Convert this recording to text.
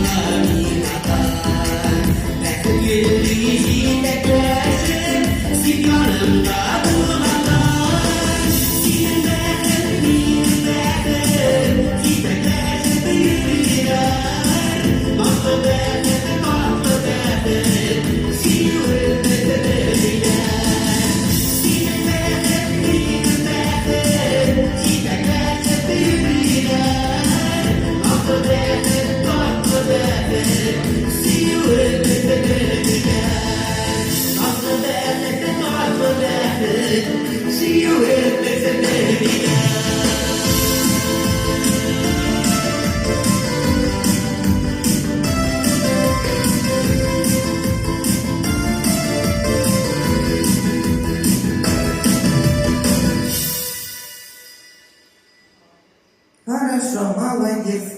сиңа мин атам. Бәхет гөлли җитәкләшеп, син янымда булганда. Синең бәхет, минем бәхет, җитәкләшеп йөриләр. Назлы бәхет, татлы бәхет, сөюемне белмиләр. Синең бәхет, минем бәхет, җитәкләшеп йөриләр. Назлы бәхет, татлы бәхет, сөюемне белмиләр. Назлы бәхет, татлы бәхет, сөюемне белмиләр. Хорошо, молодец.